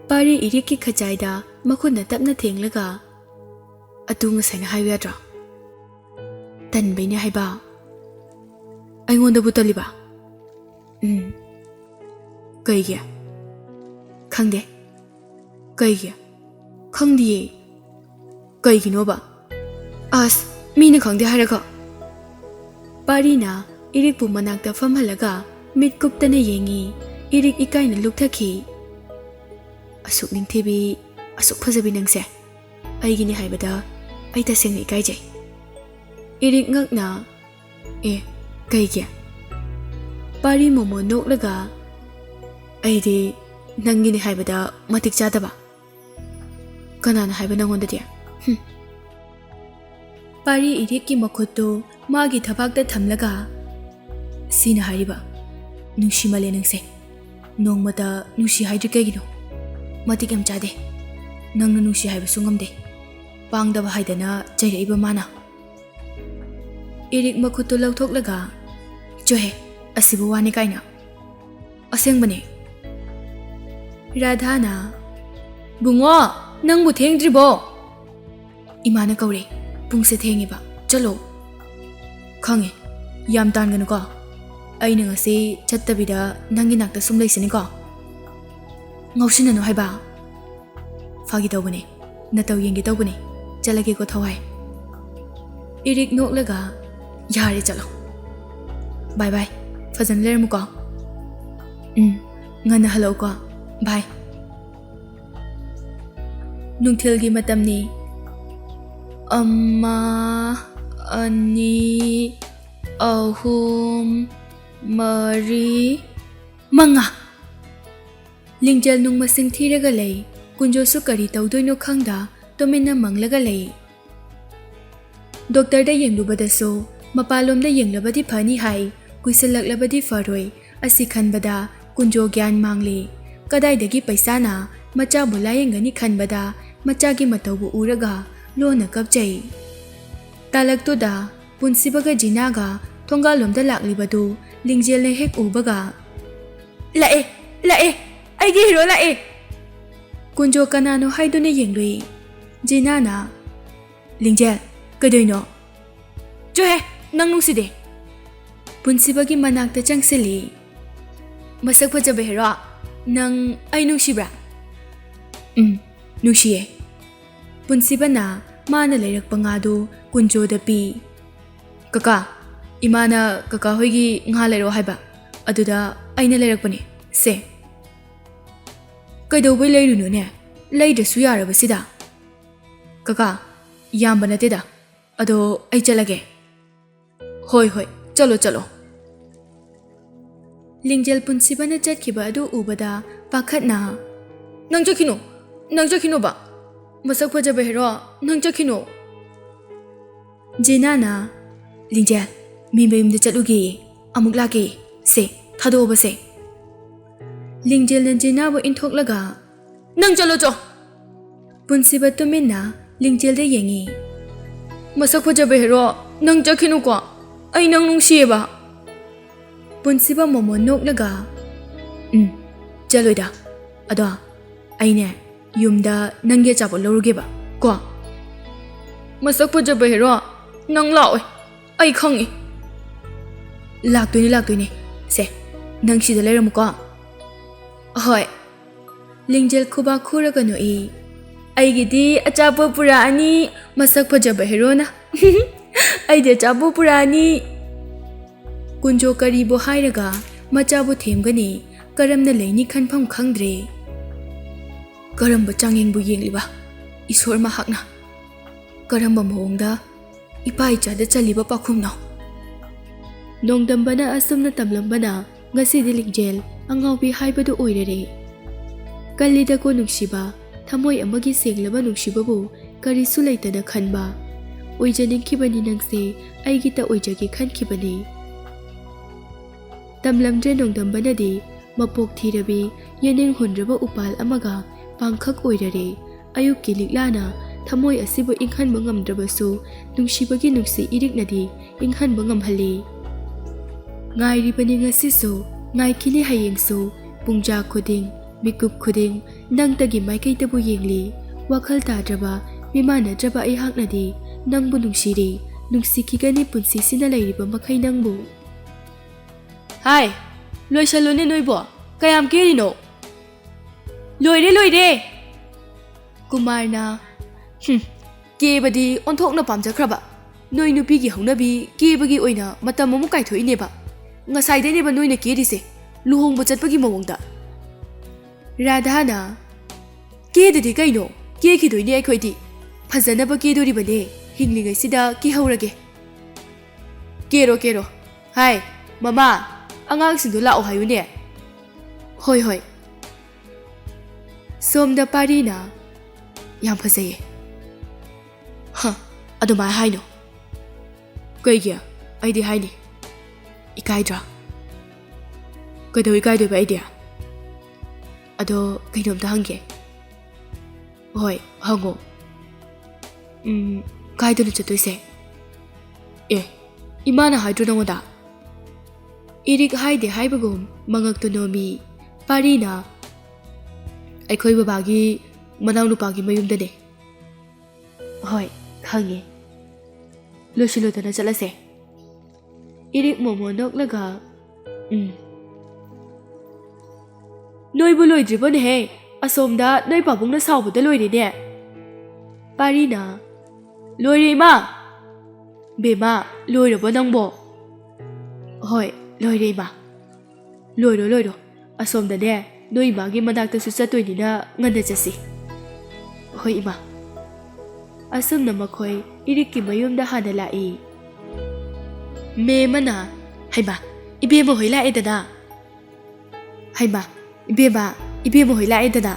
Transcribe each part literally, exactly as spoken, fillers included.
ꯄꯥꯔꯤ ꯏꯔꯤꯛꯀꯤ ꯈꯖꯥꯏꯗ ꯃꯈꯨꯠꯅ ꯇꯞꯅ ꯊꯦꯡꯂꯒ, "ꯑꯗꯨ ꯉꯁꯥꯏꯅ ꯍꯥꯏꯌꯨ ꯌꯥꯗ꯭ꯔꯣ?" "ꯇꯟꯕꯩꯅꯦ ꯍꯥꯏꯕ꯫ ꯑꯩꯉꯣꯟꯗꯕꯨ ꯇꯜꯂꯤꯕ?" "ꯎꯝ꯫ ꯀꯩꯒꯤ?" "ꯈꯪꯗꯦ꯫ ꯀꯩꯒꯤ?" "ꯈꯪꯗꯤꯌꯦ꯫ ꯀꯩꯒꯤꯅꯣꯕ?" "ꯑꯁ, ꯃꯤꯅ ꯈꯪꯗꯦ ꯍꯥꯏꯔꯒ!" ꯄꯥꯔꯤꯅ ꯏꯔꯤꯛꯄꯨ ꯃꯅꯥꯛꯇ ꯐꯝꯍꯜꯂꯒ ꯃꯤꯠ ꯀꯨꯞꯇꯅ ꯌꯦꯡꯉꯤ꯫ ꯏꯔꯤꯛ ꯏꯀꯥꯏꯅ ꯂꯨꯛꯊꯈꯤ꯫ "ꯑꯁꯨꯛ ꯅꯤꯡꯊꯤꯕꯤ, ꯑꯁꯨꯛ ꯐꯖꯕꯤ ꯅꯪꯁꯦ ꯑꯩꯒꯤꯅꯤ ꯍꯥꯏꯕꯗ ꯑꯩ ꯇꯁꯦꯡꯅ ꯏꯀꯥꯏꯖꯩ꯫" ꯏꯔꯤꯛ ꯉꯛꯅ, "ꯑꯦ, ꯀꯩꯒꯤ?" ꯄꯥꯔꯤ ꯃꯣꯃꯣ ꯅꯣꯛꯂꯒ, "ꯑꯩꯗꯤ ꯅꯪꯒꯤꯅꯤ ꯍꯥꯏꯕꯗ ꯃꯇꯤꯛ ꯆꯥꯗꯕ꯫ ꯀꯅꯥꯅ ꯍꯥꯏꯕ ꯅꯪꯉꯣꯟꯗꯗꯤ?" ꯍꯨꯝ꯫ ꯄꯥꯔꯤ ꯏꯔꯤꯛꯀꯤ ꯃꯈꯨꯠꯇꯨ ꯃꯥꯒꯤ ꯊꯕꯥꯛꯇ ꯊꯝꯂꯒ, "ꯁꯤꯅ ꯍꯥꯏꯔꯤꯕ, ꯅꯨꯡꯁꯤꯃꯜꯂꯦ ꯅꯪꯁꯦ꯫ ꯅꯣꯡꯃꯇ ꯅꯨꯡꯁꯤ ꯍꯥꯏꯗ꯭ꯔꯤ ꯀꯩꯒꯤꯅꯣ? ꯃꯇꯤꯛ ꯌꯥꯝ ꯆꯥꯗꯦ꯫ ꯅꯪꯅ ꯅꯨꯡꯁꯤ ꯍꯥꯏꯕꯁꯨ ꯉꯝꯗꯦ꯫ ꯄꯥꯡꯗꯕ ꯍꯥꯏꯗꯅ ꯆꯩꯔꯛꯏꯕ ꯃꯥꯅ꯫" ꯏꯔꯤꯛ ꯃꯈꯨꯠꯇꯨ ꯂꯧꯊꯣꯛꯂꯒ, "ꯆꯣꯍꯦ, ꯑꯁꯤꯕꯨ ꯋꯥꯅꯤ ꯀꯥꯏꯅ꯫ ꯑꯁꯦꯡꯕꯅꯦ꯫" ꯔꯥꯙꯥꯅ, "ꯕꯨꯡꯉꯣ, ꯅꯪꯕꯨ ꯊꯦꯡꯗ꯭ꯔꯤꯕꯣ?" "ꯏꯃꯥꯅ ꯀꯧꯔꯦ, ꯄꯨꯡꯁꯦ ꯊꯦꯡꯉꯦꯕ, ꯆꯠꯂꯣ꯫" "ꯈꯪꯉꯦ, ꯌꯥꯝ ꯇꯥꯟꯒꯅꯨꯀꯣ꯫ ꯑꯩꯅ ꯉꯁꯤ ꯆꯠꯇꯕꯤꯗ ꯅꯪꯒꯤ ꯅꯥꯛꯇ ꯁꯨꯝ ꯂꯩꯁꯤꯅꯤꯀꯣ꯫ ꯉꯥꯎꯁꯤꯟꯅꯅꯨ ꯍꯥꯏꯕ꯫" "ꯐꯥꯒꯤ ꯇꯧꯕꯅꯦ, ꯅꯇꯧ ꯌꯦꯡꯒꯦ ꯇꯧꯕꯅꯦ꯫ ꯆꯠꯂꯒꯦꯀꯣ ꯊꯋꯥꯏ꯫" ꯏꯔꯤꯛ ꯅꯣꯛꯂꯒ, "ꯌꯥꯔꯦ, ꯆꯠꯂꯣ꯫ ꯕꯥꯏ ꯕꯥꯏ, ꯐꯖꯅ ꯂꯩꯔꯝꯃꯨꯀꯣ꯫" "ꯎꯝ, ꯉꯟꯅ ꯍꯜꯂꯛꯎꯀꯣ꯫ ꯕꯥꯏ꯫" ꯅꯨꯡꯊꯤꯜꯒꯤ ꯃꯇꯝꯅꯤ꯫ ꯑꯃ, ꯑꯅꯤ, ꯑꯍꯨꯝ, ꯃꯔꯤ, ꯃꯉꯥ꯫ ꯂꯤꯡꯖꯦꯜ ꯅꯨꯡ ꯃꯁꯤꯡ ꯊꯤꯔꯒ ꯂꯩ꯫ ꯀꯨꯟꯖꯣꯁꯨ ꯀꯔꯤ ꯇꯧꯗꯣꯏꯅꯣ ꯈꯪꯗ ꯇꯨꯃꯤꯟꯅ ꯃꯪꯂꯒ ꯂꯩ꯫ ꯗꯣꯛꯇꯔꯗ ꯌꯦꯡꯂꯨꯕꯗꯁꯨ ꯃꯄꯥꯟꯂꯣꯝꯗ ꯌꯦꯡꯂꯕꯗꯤ ꯐꯅꯤ ꯍꯥꯏ, ꯀꯨꯏꯁꯜꯂꯛꯂꯕꯗꯤ ꯐꯔꯣꯏ꯫ ꯑꯁꯤ ꯈꯟꯕꯗ ꯀꯨꯟꯖꯣ ꯒ꯭ꯌꯥꯟ ꯃꯥꯡꯂꯦ꯫ ꯀꯗꯥꯏꯗꯒꯤ ꯄꯩꯁꯥꯅ ꯃꯆꯥꯕꯨ ꯂꯥꯌꯦꯡꯒꯅꯤ ꯈꯟꯕꯗ ꯃꯆꯥꯒꯤ ꯃꯇꯧꯕꯨ ꯎꯔꯒ ꯂꯣꯟꯅ ꯀꯞꯆꯩ꯫ ꯇꯥꯂꯛꯇꯨꯗ ꯄꯨꯟꯁꯤꯕꯒ ꯖꯤꯅꯥꯒ ꯊꯣꯡꯒꯥꯜꯂꯣꯝꯗ ꯂꯥꯛꯂꯤꯕꯗꯨ ꯂꯤꯡꯖꯦꯜꯅ ꯍꯦꯛ ꯎꯕꯒ, "ꯂꯥꯛꯑꯦ, ꯂꯥꯛꯑꯦ, ꯑꯩꯒꯤ ꯍꯤꯔꯣ ꯂꯥꯛꯑꯦ!" ꯀꯨꯟꯖꯣ ꯀꯅꯥꯅꯣ ꯍꯥꯏꯗꯨꯅ ꯌꯦꯡꯂꯨꯏ꯫ ꯖꯤꯅꯥꯅ, "ꯂꯤꯡꯖꯦꯜ, ꯀꯩꯗꯧꯏꯅꯣ? ꯆꯣꯍꯦ, ꯅꯪ ꯅꯨꯡꯁꯤꯗꯦ!" ꯄꯨꯟꯁꯤꯕꯒꯤ ꯃꯅꯥꯛꯇ ꯆꯪꯁꯤꯜꯂꯤ꯫ "ꯃꯁꯛ ꯐꯖꯕ ꯍꯦꯔꯣ, ꯅꯪ ꯑꯩ ꯅꯨꯡꯁꯤꯕ꯭ꯔꯥ?" "ꯎꯝ, ꯅꯨꯡꯁꯤꯌꯦ꯫" ꯄꯨꯟꯁꯤꯕꯅ ꯃꯥꯅ ꯂꯩꯔꯛꯄ ꯉꯥꯗꯨ ꯀꯨꯟꯖꯣꯗ ꯄꯤ꯫ "ꯀꯀꯥ, ꯏꯃꯥꯅ ꯀꯀꯥ ꯍꯣꯏꯒꯤ ꯉꯥ ꯂꯩꯔꯛꯑꯣ ꯍꯥꯏꯕ, ꯑꯗꯨꯗ ꯑꯩꯅ ꯂꯩꯔꯛꯄꯅꯦ꯫ ꯁꯦ꯫" "ꯀꯩꯗꯧꯕꯩ ꯂꯩꯔꯨꯅꯨꯅꯦ? ꯂꯩꯗ꯭ꯔꯁꯨ ꯌꯥꯔꯕꯁꯤꯗ꯫" "ꯀꯀꯥ, ꯌꯥꯝꯕ ꯅꯠꯇꯦꯗ꯫ ꯑꯗꯣ ꯑꯩ ꯆꯠꯂꯒꯦ꯫" "ꯍꯣꯏ, ꯍꯣꯏ, ꯆꯠꯂꯣ, ꯆꯠꯂꯣ꯫" ꯂꯤꯡꯖꯦꯜ ꯄꯨꯟꯁꯤꯕꯅ ꯆꯠꯈꯤꯕ ꯑꯗꯨ ꯎꯕꯗ ꯄꯥꯈꯠꯅ, "ꯅꯪ ꯆꯠꯈꯤꯅꯨ, ꯅꯪ ꯆꯠꯈꯤꯅꯣꯕ꯫ ꯃꯁꯛ ꯐꯖꯕ ꯍꯦꯔꯣ, ꯅꯪ ꯆꯠꯈꯤꯅꯨ꯫" ꯖꯤꯅꯥꯅ, "ꯂꯤꯡꯖꯦꯜ, ꯃꯤ ꯃꯌꯨꯝꯗ ꯆꯠꯂꯨꯒꯦꯌꯦ, ꯑꯃꯨꯛ ꯂꯥꯛꯀꯦꯌꯦ꯫ ꯁꯦ, ꯊꯥꯗꯣꯛꯑꯣꯕ ꯁꯦ꯫" ꯂꯤꯡꯖꯦꯜꯅ ꯖꯤꯅꯥꯕꯨ ꯏꯟꯊꯣꯛꯂꯒ, "ꯅꯪ ꯆꯠꯂꯣ ꯆꯣ!" ꯄꯨꯟꯁꯤꯕ ꯇꯨꯃꯤꯟꯅ ꯂꯤꯡꯖꯦꯜꯗ ꯌꯦꯡꯉꯤ꯫ "ꯃꯁꯛ ꯐꯖꯕ ꯍꯦꯔꯣ, ꯅꯪ ꯆꯠꯈꯤꯅꯨꯀꯣ꯫ ꯑꯩ ꯅꯪ ꯅꯨꯡꯁꯤꯌꯦꯕ꯫" ꯄꯨꯟꯁꯤꯕ ꯃꯣꯃꯣꯟ ꯅꯣꯛꯂꯒ, "ꯎꯝ, ꯆꯠꯂꯣꯏꯗ꯫ ꯑꯗꯣ ꯑꯩꯅꯦ, ꯌꯨꯝꯗ ꯅꯪꯒꯤ ꯑꯆꯥꯄꯣꯠ ꯂꯧꯔꯨꯒꯦꯕ ꯀꯣ꯫" "ꯃꯁꯛ ꯐꯖꯕ ꯍꯦꯔꯣ, ꯅꯪ ꯂꯥꯛꯑꯣꯏ, ꯑꯩ ꯈꯪꯉꯤ꯫" "ꯂꯥꯛꯇꯣꯏꯅꯦ, ꯂꯥꯛꯇꯣꯏꯅꯦ꯫ ꯁꯦ, ꯅꯪ ꯁꯤꯗ ꯂꯩꯔꯝꯃꯨꯀꯣ꯫" "ꯍꯣꯏ꯫" ꯂꯤꯡꯖꯦꯜ ꯈꯨꯕꯥꯛ ꯈꯨꯔꯒ ꯅꯣꯛꯏ꯫ "ꯑꯩꯒꯤꯗꯤ ꯑꯆꯥꯄꯣꯠ ꯄꯨꯔꯛꯑꯅꯤ, ꯃꯁꯛ ꯐꯖꯕ ꯍꯦꯔꯣꯅ꯫ ꯑꯩꯗꯤ ꯑꯆꯥꯄꯣꯠ ꯄꯨꯔꯛꯑꯅꯤ꯫" ꯀꯨꯟꯖꯣ ꯀꯔꯤꯕꯨ ꯍꯥꯏꯔꯒ ꯃꯆꯥꯕꯨ ꯊꯦꯝꯒꯅꯤ, ꯀꯔꯝꯅ ꯂꯩꯅꯤ ꯈꯟꯐꯝ ꯈꯪꯗ꯭ꯔꯦ꯫ ꯀꯔꯝꯕ ꯆꯥꯡꯌꯦꯡꯕꯨ ꯌꯦꯡꯂꯤꯕ ꯏꯁꯣꯔ ꯃꯍꯥꯛꯅ? ꯀꯔꯝꯕ ꯃꯑꯣꯡꯗ ꯏꯄꯥ ꯏꯆꯥꯗ ꯆꯜꯂꯤꯕ ꯄꯥꯎꯈꯨꯝꯅꯣ? ꯅꯣꯡꯗꯝꯕꯅ ꯑꯁꯨꯝꯅ ꯇꯝꯂꯝꯕꯅ ꯉꯁꯤꯗꯤ ꯂꯤꯡꯖꯦꯜ ꯑꯉꯥꯎꯕꯤ ꯍꯥꯏꯕꯗꯨ ꯑꯣꯏꯔꯔꯦ꯫ ꯀꯜꯂꯤꯗꯀꯣ ꯅꯨꯡꯁꯤꯕ, ꯊꯃꯣꯏ ꯑꯃꯒꯤ ꯁꯦꯡꯂꯕ ꯅꯨꯡꯁꯤꯕꯕꯨ ꯀꯔꯤꯁꯨ ꯂꯩꯇꯅ ꯈꯟꯕ꯫ ꯑꯣꯏꯖꯅꯤꯡꯈꯤꯕꯅꯤ ꯅꯪꯁꯦ, ꯑꯩꯒꯤꯇ ꯑꯣꯏꯖꯒꯦ ꯈꯟꯈꯤꯕꯅꯤ꯫ ꯇꯝꯂꯝꯗ꯭ꯔꯦ ꯅꯣꯡꯗꯝꯕꯅꯗꯤ ꯃꯄꯣꯛ ꯊꯤꯔꯕꯤ, ꯌꯦꯅꯤꯡ ꯍꯨꯟꯗ꯭ꯔꯕ ꯎꯄꯥꯜ ꯑꯃꯒ ꯄꯥꯡꯈꯛ ꯑꯣꯏꯔꯔꯦ꯫ ꯑꯌꯨꯛꯀꯤ ꯂꯤꯛꯂꯥꯅ ꯊꯃꯣꯏ ꯑꯁꯤꯕꯨ ꯏꯪꯍꯟꯕ ꯉꯝꯗ꯭ꯔꯕꯁꯨ, ꯅꯨꯡꯁꯤꯕꯒꯤ ꯅꯨꯡꯁꯤ ꯏꯔꯤꯛꯅꯗꯤ ꯏꯪꯍꯟꯕ ꯉꯝꯍꯜꯂꯤ꯫ ꯉꯥꯏꯔꯤꯕꯅꯤ ꯉꯁꯤꯁꯨ, ꯉꯥꯏꯈꯤꯅꯤ ꯍꯌꯦꯡꯁꯨ, ꯄꯨꯡꯖꯥ ꯈꯨꯗꯤꯡ꯫ ꯃꯤꯀꯨꯞ ꯈꯨꯗꯤꯡ ꯅꯪꯇꯒꯤ ꯃꯥꯏꯀꯩꯗꯕꯨ ꯌꯦꯡꯂꯤ꯫ ꯋꯥꯈꯜ ꯇꯥꯗ꯭ꯔꯕ, ꯃꯤꯃꯥꯟꯅꯗ꯭ꯔꯕ ꯑꯩꯍꯥꯛꯅꯗꯤ ꯅꯪꯕꯨ ꯅꯨꯡꯁꯤꯔꯤ, ꯅꯨꯡꯁꯤꯈꯤꯒꯅꯤ ꯄꯨꯟꯁꯤꯁꯤꯅ ꯂꯩꯔꯤꯕ ꯃꯈꯩ ꯅꯪꯕꯨ꯫ ꯍꯥꯏ, ꯂꯣꯏꯁꯜꯂꯨꯅꯦ ꯅꯣꯏꯕꯣ, ꯀꯌꯥꯝ ꯀꯦꯔꯤꯅꯣ? ꯂꯣꯏꯔꯦ, ꯂꯣꯏꯔꯦ꯫ ꯀꯨꯃꯥꯔꯅ, "ꯍꯨꯝ, ꯀꯦꯕꯗꯤ ꯑꯣꯟꯊꯣꯛꯅ ꯄꯥꯝꯖꯈ꯭ꯔꯕ꯫ ꯅꯣꯏ ꯅꯨꯄꯤꯒꯤ ꯍꯧꯅꯕꯤ ꯀꯦꯕꯒꯤ ꯑꯣꯏꯅ ꯃꯇꯝ ꯑꯃꯨꯛ ꯀꯥꯏꯊꯣꯛꯏꯅꯦꯕ꯫ ꯉꯁꯥꯏꯗꯩꯅꯦꯕ ꯅꯣꯏꯅ ꯀꯦꯔꯤꯁꯦ, ꯂꯨꯍꯣꯡꯕ ꯆꯠꯄꯒꯤ ꯃꯑꯣꯡꯗ꯫" ꯔꯥꯙꯥꯅ, "ꯀꯦꯗꯗꯤ ꯀꯩꯅꯣ, ꯀꯦꯈꯤꯗꯣꯏꯅꯦ ꯑꯩꯈꯣꯏꯗꯤ꯫ ꯐꯖꯅꯕ ꯀꯦꯗꯣꯔꯤꯕꯅꯦ, ꯍꯤꯡꯂꯤꯉꯩꯁꯤꯗ ꯀꯦꯍꯧꯔꯒꯦ꯫" "ꯀꯦꯔꯣ, ꯀꯦꯔꯣ꯫ ꯍꯥꯏ, ꯃꯃꯥ, ꯑꯉꯥꯡꯁꯤꯡꯗꯣ ꯂꯥꯛꯑꯣ ꯍꯥꯏꯌꯨꯅꯦ꯫" "ꯍꯣꯏ, ꯍꯣꯏ꯫" ꯁꯣꯝꯗ ꯄꯥꯔꯤꯅ, "ꯌꯥꯝ ꯐꯖꯩꯌꯦ꯫" "ꯍ, ꯑꯗꯨꯃꯥꯏ ꯍꯥꯏꯅꯣ꯫" "ꯀꯩꯒꯤ? ꯑꯩꯗꯤ ꯍꯥꯏꯅꯤ꯫" "ꯏꯀꯥꯏꯗ꯭ꯔꯥ?" "ꯀꯩꯗꯧ ꯏꯀꯥꯏꯗꯣꯏꯕ ꯑꯩꯗꯤ?" "ꯑꯗꯣ ꯀꯩꯅꯣꯝꯇ ꯍꯪꯒꯦ꯫" "ꯍꯣꯏ, ꯍꯪꯉꯣ꯫" "ꯎꯝ, ꯀꯥꯏꯗꯅꯣ ꯆꯠꯇꯣꯏꯁꯦ?" "ꯑꯦ, ꯏꯃꯥꯅ ꯍꯥꯏꯗ꯭ꯔꯣ ꯅꯉꯣꯟꯗ?" ꯏꯔꯤꯛ ꯍꯥꯏꯗꯦ ꯍꯥꯏꯕꯒꯨꯝ ꯃꯉꯛꯇꯨ ꯅꯣꯝꯃꯤ꯫ ꯄꯥꯔꯤꯅ, "ꯑꯩꯈꯣꯏ ꯕꯕꯥꯒꯤ ꯃꯅꯥꯎꯅꯨꯄꯥꯒꯤ ꯃꯌꯨꯝꯗꯅꯦ꯫" "ꯍꯣꯏ, ꯈꯪꯉꯦ꯫ ꯂꯣꯏꯁꯤꯜꯂꯨꯗꯅ ꯆꯠꯂꯁꯦ꯫" ꯏꯔꯤꯛ ꯃꯣꯃꯣ ꯅꯣꯛꯂꯒ, "ꯎꯝ꯫" "ꯅꯣꯏꯕꯨ ꯂꯣꯏꯗ꯭ꯔꯤꯕꯣꯅꯦꯍꯦ? ꯑꯁꯣꯝꯗ ꯅꯣꯏ ꯄꯥꯕꯨꯡꯅ ꯁꯥꯎꯕꯗ ꯂꯣꯏꯔꯦꯅꯦ꯫" ꯄꯥꯔꯤꯅ, "ꯂꯣꯏꯔꯦ ꯏꯃꯥ꯫" "ꯕꯦꯝꯃ, ꯂꯣꯏꯔꯕꯣ ꯅꯪꯕꯣ?" "ꯍꯣꯏ, ꯂꯣꯏꯔꯦ ꯏꯃꯥ꯫" "ꯂꯣꯏꯔꯣ, ꯂꯣꯏꯔꯣ꯫ ꯑꯁꯣꯝꯗꯅꯦ, ꯅꯣꯏ ꯏꯃꯥꯒꯤ ꯃꯅꯥꯛꯇꯁꯨ ꯆꯠꯇꯣꯏꯅꯤꯅ ꯉꯟꯅ ꯆꯠꯁꯤ꯫" "ꯍꯣꯏ ꯏꯃꯥ꯫" ꯑꯁꯨꯝꯅ ꯃꯈꯣꯏ ꯏꯔꯤꯛꯀꯤ ꯃꯌꯨꯝꯗ ꯍꯥꯟꯅ ꯂꯥꯛꯏ꯫ ꯃꯦꯝ ꯑꯃꯅ, "ꯍꯩꯃꯥ, ꯏꯕꯦꯝꯃ ꯍꯣꯏ ꯂꯥꯛꯑꯦꯗꯅ꯫" "ꯍꯩꯃꯥ, ꯏꯕꯦꯝꯃ, ꯏꯕꯦꯝꯃ ꯍꯣꯏ ꯂꯥꯛꯑꯦꯗꯅ꯫"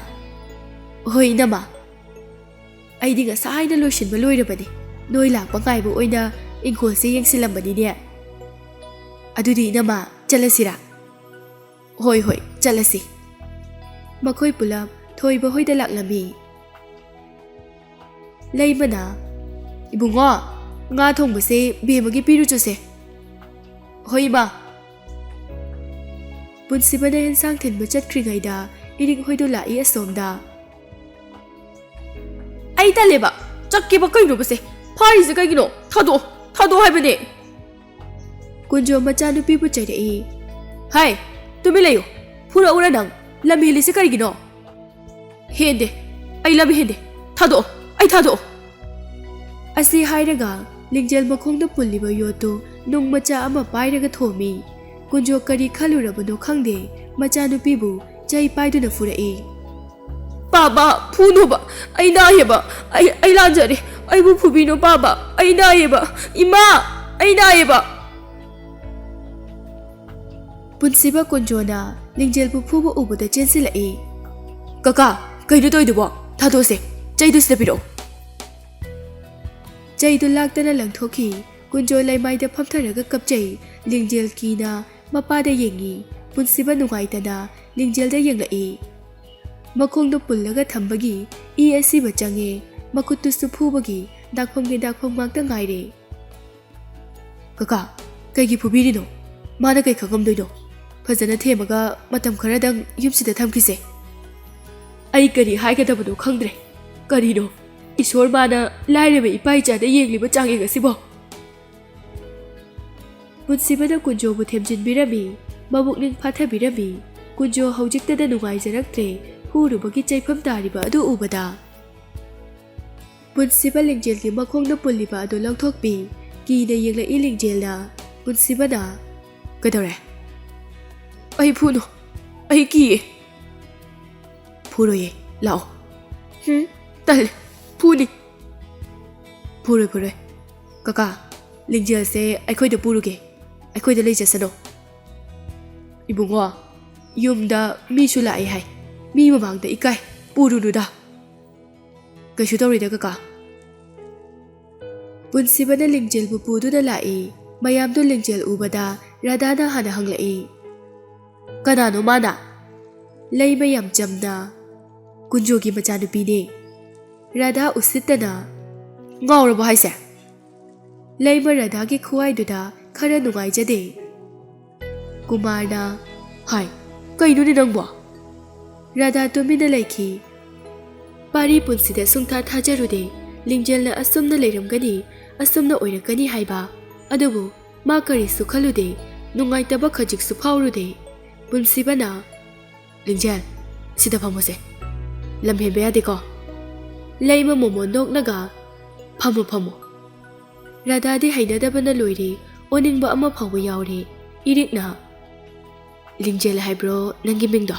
"ꯍꯣꯏ ꯏꯅꯝꯃ꯫ ꯑꯩꯗꯤ ꯉꯁꯥꯏꯅ ꯂꯣꯏꯁꯤꯟꯕ ꯂꯣꯏꯔꯕꯅꯤ꯫ ꯅꯣꯏ ꯂꯥꯛꯄ ꯉꯥꯏꯕ ꯑꯣꯏꯅ ꯏꯪꯈꯣꯜꯁꯦ ꯌꯦꯡꯁꯤꯜꯂꯝꯕꯅꯤꯅꯦ꯫" "ꯑꯗꯨꯗꯤ ꯏꯅꯝꯃ, ꯆꯠꯂꯁꯤꯔꯥ?" "ꯍꯣꯏ, ꯍꯣꯏ, ꯆꯠꯂꯁꯤ꯫" ꯃꯈꯣꯏ ꯄꯨꯂꯞ ꯊꯣꯏꯕ ꯍꯣꯏꯗ ꯂꯥꯛꯂꯝꯃꯤ꯫ ꯂꯩꯃꯅ, "ꯏꯕꯨꯡꯉꯣ, ꯉꯥ ꯊꯣꯡꯕꯁꯦ ꯕꯦꯝꯃꯒꯤ ꯄꯤꯔꯨꯆꯣꯁꯦ꯫" "ꯍꯣꯏ, ꯏꯃꯥ꯫" ꯄꯨꯟꯁꯤꯕꯅ ꯍꯦꯟꯁꯥꯡ ꯊꯤꯟꯕ ꯆꯠꯈ꯭ꯔꯤꯉꯩꯗ ꯏꯔꯤꯛ ꯍꯣꯏꯗꯣ ꯂꯥꯛꯏ ꯑꯁꯣꯝꯗ꯫ "ꯑꯩ ꯇꯜꯂꯦꯕ꯫ ꯆꯠꯀꯦꯕ ꯀꯩꯅꯣꯕꯁꯦ? ꯐꯥꯔꯤꯁꯦ ꯀꯩꯒꯤꯅꯣ? ꯊꯥꯗꯣꯛꯑꯣ, ꯊꯥꯗꯣꯛꯑꯣ ꯍꯥꯏꯕꯅꯦ!" ꯀꯨꯟꯖꯣ ꯃꯆꯥꯅꯨꯄꯤꯕꯨ ꯆꯩꯔꯛꯏ꯫ "ꯍꯥꯏ, ꯇꯨꯃꯤꯟ ꯂꯩꯌꯨ꯫ ꯐꯨꯔꯛꯎꯔ ꯅꯪ? ꯂꯝ ꯍꯦꯜꯂꯤꯁꯦ ꯀꯔꯤꯒꯤꯅꯣ?" "ꯍꯦꯟꯗꯦ꯫ ꯑꯩ ꯂꯝ ꯍꯦꯟꯗꯦ꯫ ꯊꯥꯗꯣꯛꯑꯣ꯫ ꯑꯩ ꯊꯥꯗꯣꯛꯑꯣ!" ꯑꯁꯤ ꯍꯥꯏꯔꯒ ꯂꯤꯡꯖꯦꯜ ꯃꯈꯣꯡꯗ ꯄꯨꯜꯂꯤꯕ ꯌꯣꯠꯇꯨ ꯅꯨꯡ ꯃꯆꯥ ꯑꯃ ꯄꯥꯏꯔꯒ ꯊꯣꯝꯃꯤ꯫ ꯀꯨꯟꯖꯣ ꯀꯔꯤ ꯈꯜꯂꯨꯔꯕꯅꯣ ꯈꯪꯗꯦ, ꯃꯆꯥꯅꯨꯄꯤꯕꯨ ꯆꯩ ꯄꯥꯏꯗꯨꯅ ꯐꯨꯔꯛꯏ꯫ "ꯄꯥꯕ, ꯐꯨꯅꯣꯕ꯫ ꯑꯩ ꯅꯥꯏꯌꯦꯕ꯫ ꯑꯩ, ꯑꯩ ꯂꯥꯟꯖꯔꯦ꯫ ꯑꯩꯕꯨ ꯐꯨꯕꯤꯅꯣ ꯄꯥꯕ꯫ ꯑꯩ ꯅꯥꯏꯌꯦꯕ꯫ ꯏꯃꯥ, ꯑꯩ ꯅꯥꯏꯌꯦꯕ!" ꯄꯨꯟꯁꯤꯕ ꯀꯨꯟꯖꯣꯅ ꯂꯤꯡꯖꯦꯜꯕꯨ ꯐꯨꯕ ꯎꯕꯗ ꯆꯦꯟꯁꯤꯜꯂꯛꯏ꯫ "ꯀꯀꯥ, ꯀꯩꯅꯣ ꯇꯧꯔꯤꯗꯨꯕꯣ? ꯊꯥꯗꯣꯛꯑꯁꯦ꯫ ꯆꯩꯗꯨ ꯁꯤꯗ ꯄꯤꯔꯛꯑꯣ!" ꯆꯩꯗꯨ ꯂꯥꯛꯇꯅ ꯂꯪꯊꯣꯛꯈꯤ꯫ ꯀꯨꯟꯖꯣ ꯂꯩꯃꯥꯏꯗ ꯐꯝꯊꯔꯒ ꯀꯞꯆꯩ꯫ ꯂꯤꯡꯖꯦꯜ ꯀꯤꯅ ꯃꯄꯥꯗ ꯌꯦꯡꯉꯤ꯫ ꯄꯨꯟꯁꯤꯕ ꯅꯨꯡꯉꯥꯏꯇꯅ ꯂꯤꯡꯖꯦꯜꯗ ꯌꯦꯡꯂꯛꯏ꯫ ꯃꯈꯣꯡꯗꯨ ꯄꯨꯜꯂꯒ ꯊꯝꯕꯒꯤ ꯏ ꯑꯁꯤꯕ ꯆꯪꯉꯦ꯫ ꯃꯈꯨꯠꯇꯨꯁꯨ ꯐꯨꯕꯒꯤ ꯗꯥꯛꯐꯝꯒꯤ ꯗꯥꯛꯐꯝ ꯉꯥꯛꯇ ꯉꯥꯏꯔꯦ꯫ "ꯀꯀꯥ, ꯀꯩꯒꯤ ꯐꯨꯕꯤꯔꯤꯅꯣ? ꯃꯥꯅ ꯀꯩ ꯈꯪꯉꯝꯗꯣꯏꯅꯣ? ꯐꯖꯅ ꯊꯦꯝꯃꯒ ꯃꯇꯝ ꯈꯔꯗꯪ ꯌꯨꯝꯁꯤꯗ ꯊꯝꯈꯤꯁꯦ꯫" "ꯑꯩ ꯀꯔꯤ ꯍꯥꯏꯒꯗꯕꯅꯣ ꯈꯪꯗ꯭ꯔꯦ꯫ ꯀꯔꯤꯅꯣ? ꯏꯁꯣꯔ ꯃꯥꯅ ꯂꯥꯏꯔꯕ ꯏꯄꯥ ꯏꯆꯥꯗ ꯌꯦꯡꯂꯤꯕ ꯆꯥꯡꯌꯦꯡ ꯑꯁꯤꯕꯣ?" ꯄꯨꯟꯁꯤꯕꯅ ꯀꯨꯟꯖꯣꯕꯨ ꯊꯦꯝꯖꯤꯟꯕꯤꯔꯝꯃꯤ, ꯃꯕꯨꯛꯅꯤꯡ ꯐꯥꯊꯕꯤꯔꯝꯃꯤ꯫ ꯀꯨꯟꯖꯣ ꯍꯧꯖꯤꯛꯇꯗ ꯅꯨꯡꯉꯥꯏꯖꯔꯛꯇ꯭ꯔꯦ, ꯐꯨꯔꯨꯕꯒꯤ ꯆꯩꯐꯝ ꯇꯥꯔꯤꯕ ꯑꯗꯨ ꯎꯕꯗ꯫ ꯄꯨꯟꯁꯤꯕ ꯂꯤꯡꯖꯦꯜꯒꯤ ꯃꯈꯣꯡꯗ ꯄꯨꯜꯂꯤꯕ ꯑꯗꯨ ꯂꯧꯊꯣꯛꯄꯤ꯫ ꯀꯤꯅ ꯌꯦꯡꯂꯛꯏ ꯂꯤꯡꯖꯦꯜꯅ꯫ ꯄꯨꯟꯁꯤꯕꯅ, "ꯀꯩꯗꯧꯔꯦ? ꯑꯩ ꯐꯨꯅꯨ꯫ ꯑꯩ ꯀꯤꯌꯦ꯫" "ꯐꯨꯔꯣꯏꯌꯦ, ꯂꯥꯛꯑꯣ꯫" "ꯍꯨꯝ, ꯇꯜꯂꯦ, ꯐꯨꯅꯤ꯫" "ꯐꯨꯔꯣꯏ, ꯐꯨꯔꯣꯏ꯫ ꯀꯀꯥ, ꯂꯤꯡꯖꯦꯜꯁꯦ ꯑꯩꯈꯣꯏꯗ ꯄꯨꯔꯨꯒꯦ, ꯑꯩꯈꯣꯏꯗ ꯂꯩꯖꯁꯅꯣ꯫" "ꯏꯕꯨꯡꯉꯣ, ꯌꯨꯝꯗ ꯃꯤꯁꯨ ꯂꯥꯛꯑꯦ ꯍꯥꯏ, ꯃꯤ ꯃꯃꯥꯡꯗ ꯏꯀꯥꯏ, ꯄꯨꯔꯨꯅꯨꯗ꯫" "ꯀꯩꯁꯨ ꯇꯧꯔꯣꯏꯗ ꯀꯀꯥ꯫" ꯄꯨꯟꯁꯤꯕꯅ ꯂꯤꯡꯖꯦꯜꯕꯨ ꯄꯨꯗꯨꯅ ꯂꯥꯛꯏ꯫ ꯃꯌꯥꯝꯗꯨ ꯂꯤꯡꯖꯦꯜ ꯎꯕꯗ ꯔꯥꯙꯥꯅ ꯍꯥꯟꯅ ꯍꯪꯂꯛꯏ꯫ "ꯀꯅꯥꯅꯣ ꯃꯥꯅ?" ꯂꯩꯃ ꯌꯥꯝ ꯆꯝꯅ, "ꯀꯨꯟꯖꯣꯒꯤ ꯃꯆꯥꯅꯨꯄꯤꯅꯦ꯫" ꯔꯥꯙꯥ ꯎꯁꯤꯠꯇꯅ, "ꯉꯥꯎꯔꯕꯣ ꯍꯥꯏꯁꯦ?" ꯂꯩꯃ ꯔꯥꯙꯥꯒꯤ ꯈꯨꯍꯥꯏꯗꯨꯗ ꯈꯔ ꯅꯨꯡꯉꯥꯏꯖꯗꯦ꯫ ꯀꯨꯃꯥꯔꯅ, "ꯍꯥꯏ, ꯀꯩꯅꯣꯅꯦ ꯅꯪꯕꯣ?" ꯔꯥꯙꯥ ꯇꯨꯃꯤꯟꯅ ꯂꯩꯈꯤ꯫ ꯄꯥꯔꯤ ꯄꯨꯟꯁꯤꯗ ꯁꯨꯡꯊꯥ ꯊꯥꯖꯔꯨꯗꯦ ꯂꯤꯡꯖꯦꯜꯅ ꯑꯁꯨꯝꯅ ꯂꯩꯔꯝꯒꯅꯤ, ꯑꯁꯨꯝꯅ ꯑꯣꯏꯔꯛꯀꯅꯤ ꯍꯥꯏꯕ꯫ ꯑꯗꯨꯕꯨ ꯃꯥ ꯀꯔꯤꯁꯨ ꯈꯜꯂꯨꯗꯦ, ꯅꯨꯡꯉꯥꯏꯇꯕ ꯈꯖꯤꯛꯁꯨ ꯐꯥꯎꯔꯨꯗꯦ꯫ ꯄꯨꯟꯁꯤꯕꯅ, "ꯂꯤꯡꯖꯦꯜ, ꯁꯤꯗ ꯐꯝꯃꯨꯁꯦ꯫ ꯂꯝ ꯍꯦꯟꯕ ꯌꯥꯗꯦꯀꯣ?" ꯂꯩꯃ ꯃꯣꯃꯣꯟ ꯅꯣꯛꯂꯒ, "ꯐꯝꯃꯨ, ꯐꯝꯃꯨ꯫" ꯔꯥꯙꯥꯗꯤ ꯍꯩꯅꯗꯕꯅ ꯂꯣꯏꯔꯦ, ꯑꯣꯅꯤꯡꯕ ꯑꯃ ꯐꯥꯎꯕ ꯌꯥꯎꯔꯦ꯫ ꯏꯔꯤꯛꯅ, "ꯂꯤꯡꯖꯦꯜ ꯍꯥꯏꯕ꯭ꯔꯣ ꯅꯪꯒꯤ ꯃꯤꯡꯗꯣ?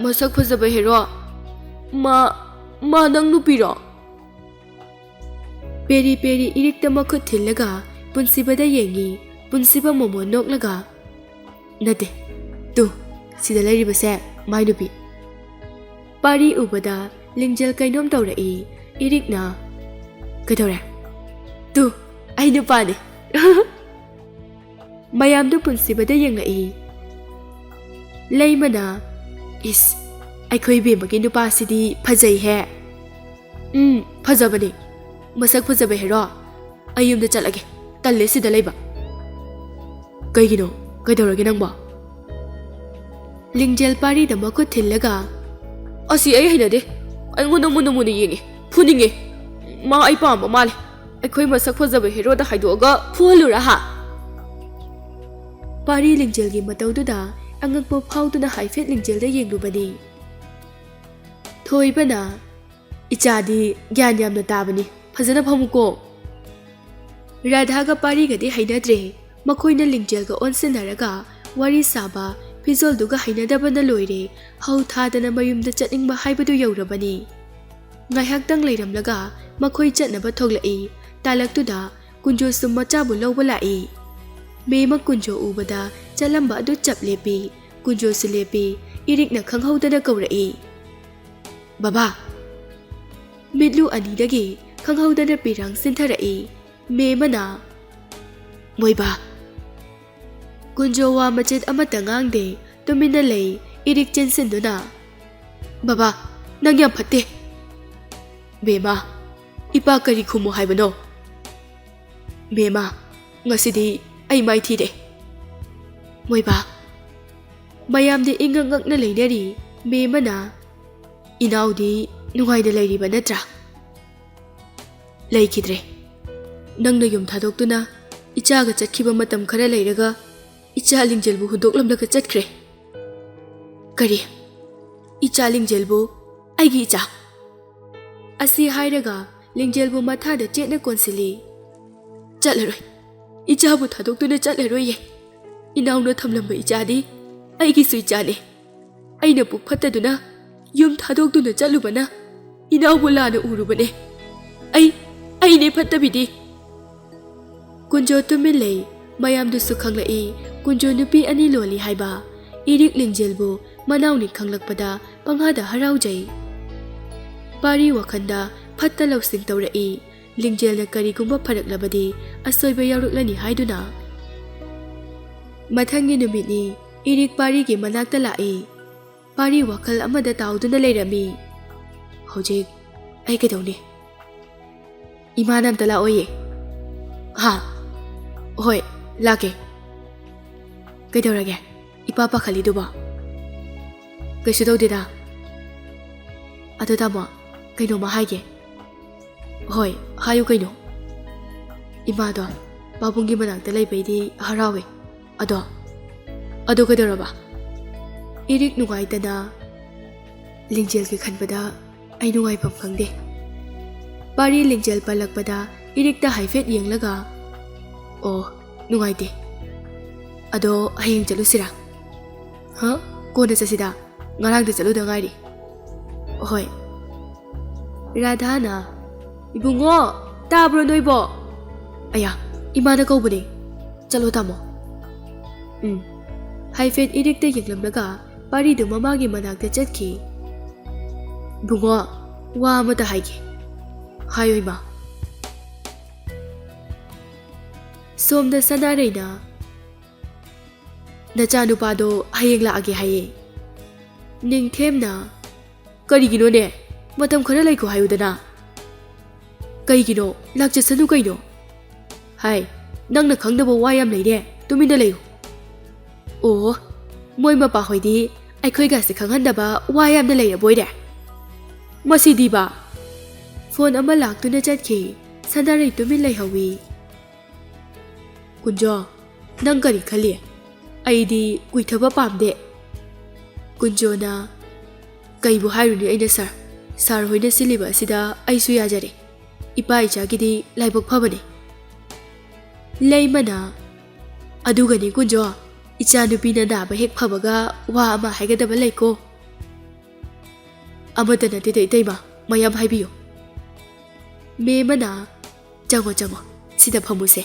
ꯃꯁꯛ ꯐꯖꯕ ꯍꯦꯔꯣ? ꯃꯥ, ꯃꯥ ꯅꯪ ꯅꯨꯄꯤꯔꯣ?" ꯄꯦꯔꯤ ꯄꯦꯔꯤ ꯏꯔꯤꯛꯇ ꯃꯈꯨꯠ ꯊꯤꯜꯂꯒ ꯄꯨꯟꯁꯤꯕꯗ ꯌꯦꯡꯉꯤ꯫ ꯄꯨꯟꯁꯤꯕ ꯃꯣꯃꯣꯟ ꯅꯣꯛꯂꯒ, "ꯅꯠꯇꯦ, ꯇꯨ, ꯁꯤꯗ ꯂꯩꯔꯤꯕꯁꯦ ꯃꯥꯏ ꯅꯨꯄꯤ꯫" ꯄꯥꯔꯤ ꯎꯕꯗ ꯂꯤꯡꯖꯦꯜ ꯀꯩꯅꯣꯝ ꯇꯧꯔꯛꯏ꯫ ꯏꯔꯤꯛꯅ, "ꯀꯩꯗꯧꯔꯦ? ꯇꯨ, ꯑꯩ ꯅꯨꯄꯥꯅꯦ꯫" ꯃꯌꯥꯝꯗꯨ ꯄꯨꯟꯁꯤꯕꯗ ꯌꯦꯡꯂꯛꯏ꯫ ꯂꯩꯃꯅ, "ꯏꯁ, ꯑꯩꯈꯣꯏ ꯕꯦꯝꯃꯒꯤ ꯅꯨꯄꯥꯁꯤꯗꯤ ꯐꯖꯩꯍꯦ꯫" "ꯎꯝ, ꯐꯖꯕꯅꯤ꯫ ꯃꯁꯛ ꯐꯖꯕ ꯍꯦꯔꯣ꯫ ꯑꯩ ꯌꯨꯝꯗ ꯆꯠꯂꯒꯦ꯫ ꯇꯜꯂꯦ ꯁꯤꯗ ꯂꯩꯕ꯫" "ꯀꯩꯒꯤꯅꯣ? ꯀꯩꯗꯧꯔꯒꯦ ꯅꯪꯕꯣ?" ꯂꯤꯡꯖꯦꯜ ꯄꯥꯔꯤꯗ ꯃꯈꯨꯠ ꯊꯤꯜꯂꯒ, "ꯑꯁꯤ ꯑꯩ ꯍꯩꯅꯗꯦ꯫ ꯑꯩꯉꯣꯟꯗ ꯃꯨꯟꯅ ꯃꯨꯟꯅ ꯌꯦꯡꯉꯦ꯫ ꯐꯨꯅꯤꯡꯉꯦ꯫ ꯃꯥ ꯑꯩ ꯄꯥꯝꯕ ꯃꯥꯜꯂꯦ꯫ ꯑꯩꯈꯣꯏ ꯃꯁꯛ ꯐꯖꯕ ꯍꯦꯔꯣꯗ ꯍꯥꯏꯗꯣꯛꯑꯒ ꯐꯨꯍꯜꯂꯨꯔꯥ ꯍꯥ?" ꯄꯥꯔꯤ ꯂꯤꯡꯖꯦꯜꯒꯤ ꯃꯇꯧꯗꯨꯗ ꯑꯉꯛꯄ ꯐꯥꯎꯗꯨꯅ ꯍꯥꯏꯐꯦꯠ ꯂꯤꯡꯖꯦꯜꯗ ꯌꯦꯡꯂꯨꯕꯅꯤ꯫ ꯊꯣꯏꯕꯅ, "ꯏꯆꯥꯗꯤ ꯒ꯭ꯌꯥꯟ ꯌꯥꯝꯅ ꯇꯥꯕꯅꯤ꯫ ꯐꯖꯅ ꯐꯝꯃꯨꯀꯣ꯫" ꯔꯥꯙꯥꯒ ꯄꯥꯔꯤꯒꯗꯤ ꯍꯩꯅꯗ꯭ꯔꯦ꯫ ꯃꯈꯣꯏꯅ ꯂꯤꯡꯖꯦꯜꯒ ꯑꯣꯟꯁꯤꯟꯅꯔꯒ ꯋꯥꯔꯤ ꯁꯥꯕ, ꯐꯤꯖꯣꯜꯗꯨꯒ ꯍꯩꯅꯗꯕꯅ ꯂꯣꯏꯔꯦ꯫ ꯍꯧ ꯊꯥꯗꯅ ꯃꯌꯨꯝꯗ ꯆꯠꯅꯤꯡꯕ ꯍꯥꯏꯕꯗꯨ ꯌꯧꯔꯕꯅꯤ꯫ ꯉꯥꯏꯍꯥꯛꯇꯪ ꯂꯩꯔꯝꯂꯒ ꯃꯈꯣꯏ ꯆꯠꯅꯕ ꯊꯣꯛꯂꯛꯏ꯫ ꯇꯥꯂꯛꯇꯨꯗ ꯀꯨꯟꯖꯣꯁꯨ ꯃꯆꯥꯕꯨ ꯂꯧꯕ ꯂꯥꯛꯏ꯫ ꯃꯦꯃ ꯀꯨꯟꯖꯣ ꯎꯕꯗ ꯆꯠꯂꯝꯕ ꯑꯗꯨ ꯆꯞ ꯂꯦꯞꯄꯤ꯫ ꯀꯨꯟꯖꯣꯁꯨ ꯂꯦꯞꯄꯤ꯫ ꯏꯔꯤꯛꯅ ꯈꯪꯍꯧꯗꯅ ꯀꯧꯔꯛꯏ, "ꯕꯕꯥ!" ꯃꯤꯠꯂꯨ ꯑꯅꯤꯗꯒꯤ ꯈꯪꯍꯧꯗꯅ ꯄꯤꯔꯥꯡ ꯆꯤꯟꯊꯔꯛꯏ꯫ ꯃꯦꯃꯅ, "ꯃꯣꯏꯕꯥ!" ꯀꯨꯟꯖꯣ ꯋꯥ ꯃꯆꯦꯠ ꯑꯃꯠꯇ ꯉꯥꯡꯗꯦ, ꯇꯨꯃꯤꯟꯅ ꯂꯩ꯫ ꯏꯔꯤꯛ ꯆꯦꯟꯁꯤꯟꯗꯨꯅ, "ꯕꯕꯥ, ꯅꯪ ꯌꯥꯝ ꯐꯠꯇꯦ꯫" "ꯕꯦꯃꯥ, ꯏꯄꯥ ꯀꯔꯤ ꯈꯨꯝꯃꯨ ꯍꯥꯏꯕꯅꯣ?" "ꯕꯦꯃꯥ, ꯉꯁꯤꯗꯤ ꯑꯩ ꯃꯥꯏꯊꯤꯔꯦ꯫" "ꯃꯣꯏꯕꯥ!" ꯃꯌꯥꯝꯗꯤ ꯏꯪꯉꯛ ꯉꯛꯅ ꯂꯩꯅꯔꯤ꯫ ꯃꯦꯝ ꯑꯃꯅ, "ꯏꯅꯥꯎꯗꯤ ꯅꯨꯡꯉꯥꯏꯅ ꯂꯩꯔꯤꯕ ꯅꯠꯇ꯭ꯔꯥ?" "ꯂꯩꯈꯤꯗ꯭ꯔꯦ꯫ ꯅꯪꯅ ꯌꯨꯝ ꯊꯥꯗꯣꯛꯇꯨꯅ ꯏꯆꯥꯒ ꯆꯠꯈꯤꯕ ꯃꯇꯝ ꯈꯔ ꯂꯩꯔꯒ ꯏꯆꯥ ꯂꯤꯡꯖꯦꯜꯕꯨ ꯍꯨꯟꯗꯣꯛꯂꯝꯂꯒ ꯆꯠꯈ꯭ꯔꯦ꯫" "ꯀꯔꯤ? ꯏꯆꯥ ꯂꯤꯡꯖꯦꯜꯕꯨ? ꯑꯩꯒꯤ ꯏꯆꯥ?" ꯑꯁꯤ ꯍꯥꯏꯔꯒ ꯂꯤꯡꯖꯦꯜꯕꯨ ꯃꯊꯥꯗ ꯆꯦꯠꯅ ꯀꯣꯟꯁꯤꯜꯂꯤ꯫ "ꯆꯠꯂꯔꯣꯏ꯫ ꯏꯆꯥꯕꯨ ꯊꯥꯗꯣꯛꯇꯨꯅ ꯆꯠꯂꯔꯣꯏꯌꯦ꯫ ꯏꯅꯥꯎꯅ ꯊꯝꯂꯝꯕ ꯏꯆꯥꯗꯤ ꯑꯩꯒꯤꯁꯨ ꯏꯆꯥꯅꯦ꯫ ꯑꯩꯅ ꯄꯨꯛ ꯐꯠꯇꯗꯨꯅ ꯌꯨꯝ ꯊꯥꯗꯣꯛꯇꯨꯅ ꯆꯠꯂꯨꯕꯅ ꯏꯅꯥꯎꯕꯨ ꯂꯥꯟꯅ ꯎꯔꯨꯕꯅꯦ꯫ ꯑꯩ, ꯑꯩꯅꯦ ꯐꯠꯇꯕꯤꯗꯤ꯫" ꯀꯨꯟꯖꯣ ꯇꯨꯃꯤꯟ ꯂꯩ꯫ ꯃꯌꯥꯝꯗꯨꯁꯨ ꯈꯪꯂꯛꯏ ꯀꯨꯟꯖꯣ ꯅꯨꯄꯤ ꯑꯅꯤ ꯂꯣꯜꯂꯤ ꯍꯥꯏꯕ꯫ ꯏꯔꯤꯛ ꯂꯤꯡꯖꯦꯜꯕꯨ ꯃꯅꯥꯎꯅꯤ ꯈꯪꯂꯛꯄꯗ ꯄꯪꯍꯥꯗ ꯍꯔꯥꯎꯖꯩ꯫ ꯄꯥꯔꯤ ꯋꯥꯈꯜꯗ ꯐꯠꯇ ꯂꯧꯁꯤꯡ ꯇꯧꯔꯛꯏ꯫ ꯂꯤꯡꯖꯦꯜꯅ ꯀꯔꯤꯒꯨꯝꯕ ꯐꯔꯛꯂꯕꯗꯤ ꯑꯁꯣꯏꯕ ꯌꯥꯎꯔꯛꯂꯅꯤ ꯍꯥꯏꯗꯨꯅ꯫ ꯃꯊꯪꯒꯤ ꯅꯨꯃꯤꯠꯅꯤ꯫ ꯏꯔꯤꯛ ꯄꯥꯔꯤꯒꯤ ꯃꯅꯥꯛꯇ ꯂꯥꯛꯏ꯫ ꯄꯥꯔꯤ ꯋꯥꯈꯜ ꯑꯃꯗ ꯇꯥꯎꯗꯨꯅ ꯂꯩꯔꯝꯃꯤ꯫ "ꯍꯧꯖꯤꯛ ꯑꯩ ꯀꯩꯗꯧꯅꯤ? ꯏꯃꯥꯅ ꯑꯝꯇ ꯂꯥꯛꯑꯣꯌꯦ꯫" "ꯍꯥ? ꯍꯣꯏ, ꯂꯥꯛꯀꯦ꯫ ꯀꯩꯗꯧꯔꯒꯦ? ꯏꯄꯥ ꯄꯥꯈꯠꯂꯤꯗꯨꯕꯣ?" "ꯀꯩꯁꯨ ꯇꯧꯗꯦꯗ꯫ ꯑꯗꯣ ꯇꯥꯃꯣ, ꯀꯩꯅꯣꯝꯃ ꯍꯥꯏꯒꯦ꯫" "ꯍꯣꯏ, ꯍꯥꯏꯌꯨ ꯀꯩꯅꯣ꯫" "ꯏꯃꯥꯗꯣ ꯄꯥꯕꯨꯡꯒꯤ ꯃꯅꯥꯛꯇ ꯂꯩꯕꯩꯗꯤ ꯍꯔꯥꯎꯋꯦ꯫ ꯑꯗꯣ, ꯑꯗꯣ ꯀꯩꯗꯧꯔꯕ?" ꯏꯔꯤꯛ ꯅꯨꯡꯉꯥꯏꯇꯅ, "ꯂꯤꯡꯖꯦꯜꯒꯤ ꯈꯟꯕꯗ ꯑꯩ ꯅꯨꯡꯉꯥꯏꯐꯝ ꯈꯪꯗꯦ꯫" ꯄꯥꯔꯤ ꯂꯤꯡꯖꯦꯜ ꯄꯜꯂꯛꯄꯗ ꯏꯔꯤꯛꯇ ꯍꯥꯏꯐꯦꯠ ꯌꯦꯡꯂꯒ, "ꯑꯣ, ꯅꯨꯡꯉꯥꯏꯇꯦ꯫ ꯑꯗꯣ ꯍꯌꯦꯡ ꯆꯠꯂꯨꯁꯤꯔꯥ?" "ꯍ? ꯀꯣꯟꯅ ꯆꯠꯁꯤꯗ꯫ ꯉꯔꯥꯡꯗ ꯆꯠꯂꯨꯗ ꯉꯥꯏꯔꯤ꯫" "ꯍꯣꯏ꯫" ꯔꯥꯙꯥꯅ, "ꯏꯕꯨꯡꯉꯣ, ꯇꯥꯕ꯭ꯔꯣ ꯅꯣꯏꯕꯣ?" "ꯑꯌꯥ, ꯏꯃꯥꯅ ꯀꯧꯕꯅꯦ꯫ ꯆꯠꯂꯣ ꯇꯥꯃꯣ꯫" ꯎꯝ꯫ ꯍꯥꯏꯐꯦꯠ ꯏꯔꯤꯛꯇ ꯌꯦꯡꯂꯝꯂꯒ ꯄꯥꯔꯤꯗꯨ ꯃꯃꯥꯒꯤ ꯃꯅꯥꯛꯇ ꯆꯠꯈꯤ꯫ "ꯏꯕꯨꯡꯉꯣ, ꯋꯥ ꯑꯃꯇ ꯍꯥꯏꯒꯦ꯫" "ꯍꯥꯏꯌꯣ ꯏꯃꯥ꯫" ꯁꯣꯝꯗ ꯁꯅꯥꯔꯩꯅ, "ꯅꯆꯥꯅꯨꯄꯥꯗꯣ ꯍꯌꯦꯡ ꯂꯥꯛꯑꯒꯦ ꯍꯥꯏꯌꯦ꯫" ꯅꯤꯡꯊꯦꯝꯅ, "ꯀꯔꯤꯒꯤꯅꯣꯅꯦ? ꯃꯇꯝ ꯈꯔ ꯂꯩꯈꯣ ꯍꯥꯏꯌꯨꯗꯅ꯫" "ꯀꯩꯒꯤꯅꯣ? ꯂꯥꯛꯆꯁꯅꯨ ꯀꯩꯅꯣ꯫" "ꯍꯥꯏ, ꯅꯪꯅ ꯈꯪꯗꯕ ꯋꯥ ꯌꯥꯝ ꯂꯩꯔꯦ, ꯇꯨꯃꯤꯟꯅ ꯂꯩꯌꯨ꯫" "ꯑꯣ, ꯃꯣꯏ ꯃꯄꯥꯍꯣꯏꯗꯤ ꯑꯩꯈꯣꯏꯒꯁꯦ ꯈꯪꯍꯟꯗꯕ ꯋꯥ ꯌꯥꯝꯅ ꯂꯩꯔꯕꯣꯏꯔꯦ꯫ ꯃꯁꯤꯗꯤꯕ꯫ ꯐꯣꯟ ꯑꯃ ꯂꯥꯛꯇꯨꯅ ꯆꯠꯈꯤ꯫ ꯁꯅꯥꯔꯩ ꯇꯨꯃꯤꯟ ꯂꯩꯍꯧꯋꯤ꯫ "ꯀꯨꯟꯖꯣ, ꯅꯪ ꯀꯔꯤ ꯈꯜꯂꯤ? ꯑꯩꯗꯤ ꯀꯨꯏꯊꯕ ꯄꯥꯝꯗꯦ꯫" ꯀꯨꯟꯖꯣꯅ, "ꯀꯩꯕꯨ ꯍꯥꯏꯔꯨꯅꯤ ꯑꯩꯅ ꯁꯥꯔ? ꯁꯥꯔ ꯍꯣꯏꯅ ꯁꯤꯜꯂꯤꯕ ꯑꯁꯤꯗ ꯑꯩꯁꯨ ꯌꯥꯖꯔꯦ꯫ ꯏꯄꯥ ꯏꯆꯥꯒꯤꯗꯤ ꯂꯥꯏꯕꯛ ꯐꯕꯅꯦ꯫" ꯂꯩꯃꯅ, "ꯑꯗꯨꯒꯅꯤ ꯀꯨꯟꯖꯣ, ꯏꯆꯥꯅꯨꯄꯤꯅ ꯅꯥꯕ ꯍꯦꯛ ꯐꯕꯒ ꯋꯥ ꯑꯃ ꯍꯥꯏꯒꯗꯕ ꯂꯩꯀꯣ꯫" "ꯑꯃꯠꯇ ꯅꯠꯇꯦꯗ ꯏꯇꯩꯃ, ꯃꯌꯥꯝ ꯍꯥꯏꯕꯤꯌꯨ꯫" ꯃꯦꯝꯃꯅ, "ꯆꯪꯉꯣ, ꯆꯪꯉꯣ, ꯁꯤꯗ ꯐꯝꯃꯨꯁꯦ꯫"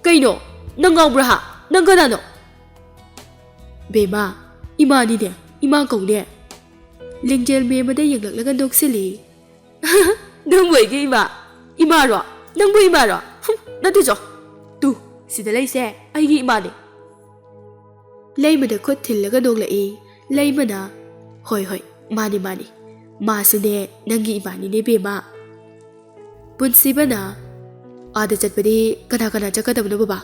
"ꯀꯩꯅꯣ? ꯅꯪ ꯉꯥꯎꯕ꯭ꯔꯥ ꯍꯥ? ꯅꯪ ꯀꯅꯥꯅꯣ?" "ꯕꯦꯝꯃ, ꯏꯃꯥꯅꯤꯅꯦ, ꯏꯃꯥ ꯀꯧꯅꯦ꯫" ꯂꯤꯡꯖꯦꯜ ꯃꯦꯝꯃꯗ ꯌꯦꯡꯂꯛꯂꯒ ꯅꯣꯛꯁꯤꯜꯂꯤ꯫ "ꯅꯪꯕꯨ ꯑꯩꯒꯤ ꯏꯃꯥ? ꯏꯃꯥꯔꯣ? ꯅꯪꯕꯨ ꯏꯃꯥꯔꯣ? ꯍꯨꯝ, ꯅꯠꯇꯦ ꯆꯣ꯫ ꯇꯨ, ꯁꯤꯗ ꯂꯩꯁꯦ ꯑꯩꯒꯤ ꯏꯃꯥꯅꯦ꯫" ꯂꯩꯃꯗ ꯈꯨꯠ ꯊꯤꯜꯂꯒ ꯅꯣꯛꯂꯛꯏ꯫ ꯂꯩꯃꯅ, "ꯍꯣꯏ, ꯍꯣꯏ, ꯃꯥꯅꯤ, ꯃꯥꯅꯤ꯫ ꯃꯥꯁꯨꯅꯦ ꯅꯪꯒꯤ ꯏꯃꯥꯅꯤꯅꯦ ꯕꯦꯝꯃ꯫" ꯄꯨꯟꯁꯤꯕꯅ, "ꯑꯥꯗ ꯆꯠꯄꯗꯤ ꯀꯅꯥ ꯀꯅꯥ ꯆꯠꯀꯗꯕꯅꯣ ꯕꯕꯥ?"